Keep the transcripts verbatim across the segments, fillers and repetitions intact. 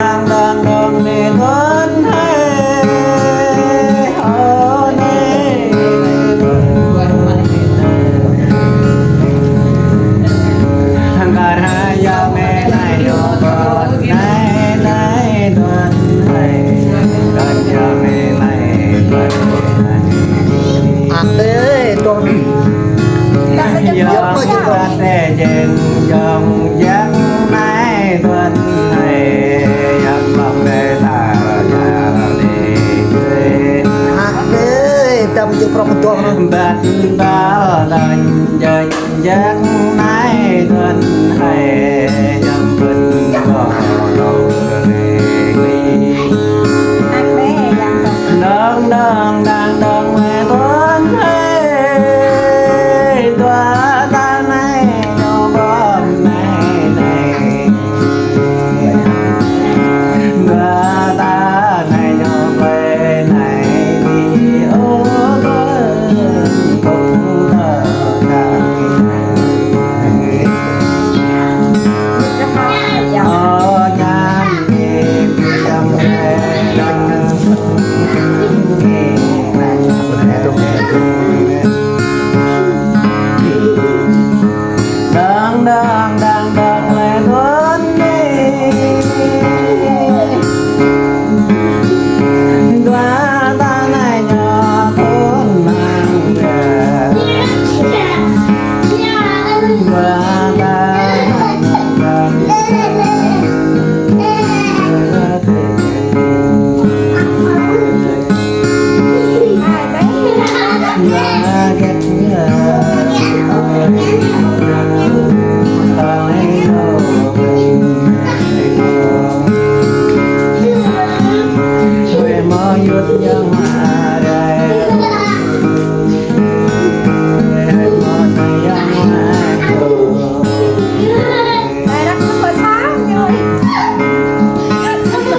Đang đang đang nê tuan hai, ơ nê. Hăng kar ha ya mê nai yo tuan nai nai tuan hai. Kar ya mê nai tuan hai. Ate tuan. Yong ate jeng yong jeng nai tuan hai. Yong lom đe ta ta đi. Ate tam chữ prong tuan. Băt bal đan jeng jeng nai tuan hai. Yong bưn bal đan đi. Đang đang đang đang mê tuan hai. Dua ta nai nô bom nai nai. Dua ta nai nô bê nai bi ô bơ. Ô bơ ta nai. Ơ nhan. Đang đang đang đang lê tuan đi. Dua ta nai nho tuan nang.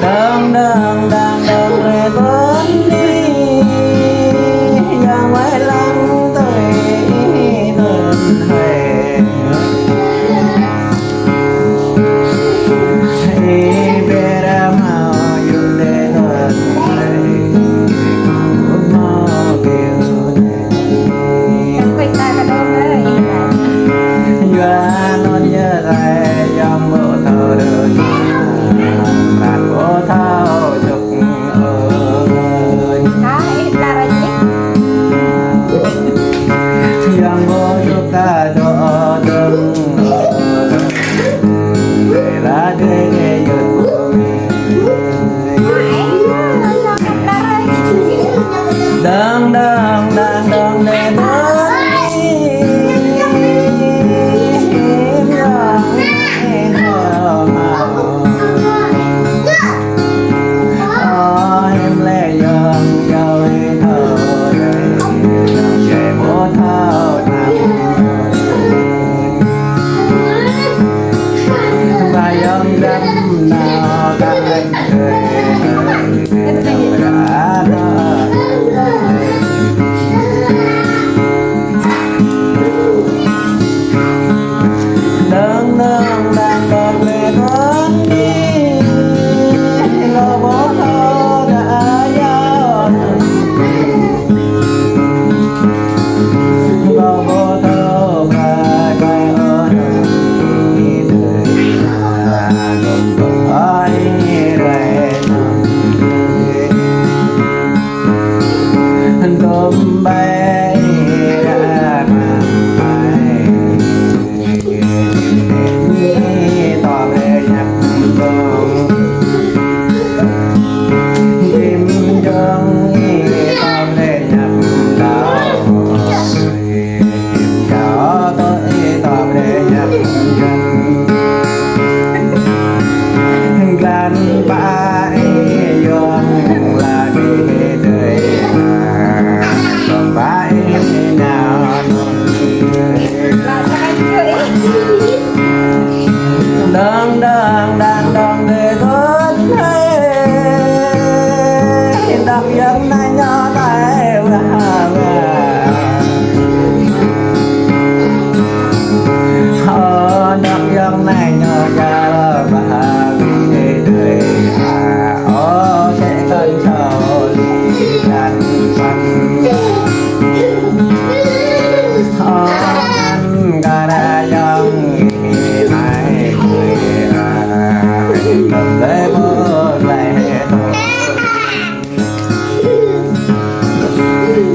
Đang đang đang đang rê tuan đi. Yang wai lăng tơi tuan hai. Ê bê ra mâo yŭ đe tuan hai. Mâo kêu đe. Yua anŭn yơh rai yom ƀu thâo dơ̆ng, ran ƀu thâo čŭk ơi. Yom ƀu čŭk ta dŏ dơ̆ng, la dê dê yơh. Đang đang đang đang đe tuan đi. Yong nai hơm. Ơ hơm lê yong yong thâo. Yong yong ƀu thâo nang. Ba yong dăm nao kah. Lĕ pô lĕ tơ.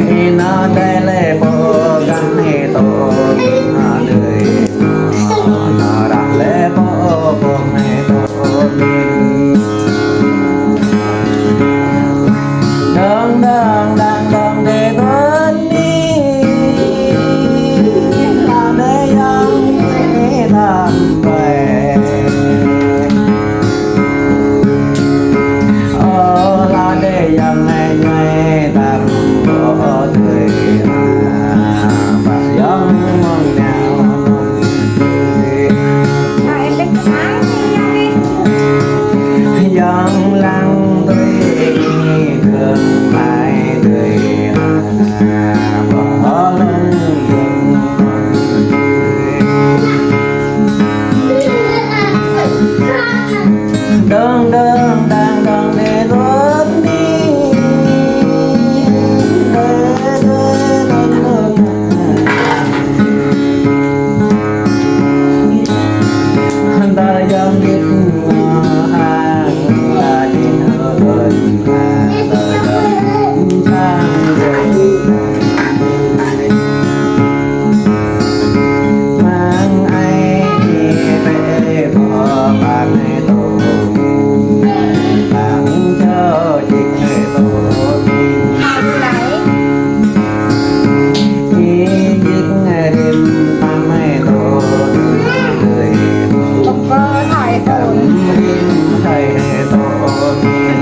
Ih nao dai lĕ pô gah nê tơ. Nao dai nao rah lĕ pô pô nê tơ. Dơ̆ng dơ̆ng dang dơ̆ng đê tuan ni. Nao dai yang đê tam bai. Ơ la đê yang nai nai tam ƀô̆ tơi a, ƀă yang mơ̆ng nao mơ̆ng tơi. Yang lăng tơi, gơ̆ng mai tơi a, ƀă lăng gơ̆ng mai tơi. Dơ̆ng dơ̆ng dang dang đê tuan ni. Đê đê đê đê đê. Hăng ta yang git ngă ang ta đin hơ̆n ta yang sang dê. Mang ai ni tê bơ pang ai tô min, pang čô jik ai tô min. Ai jik ai rim pang ai tô min. Rim ai tô min.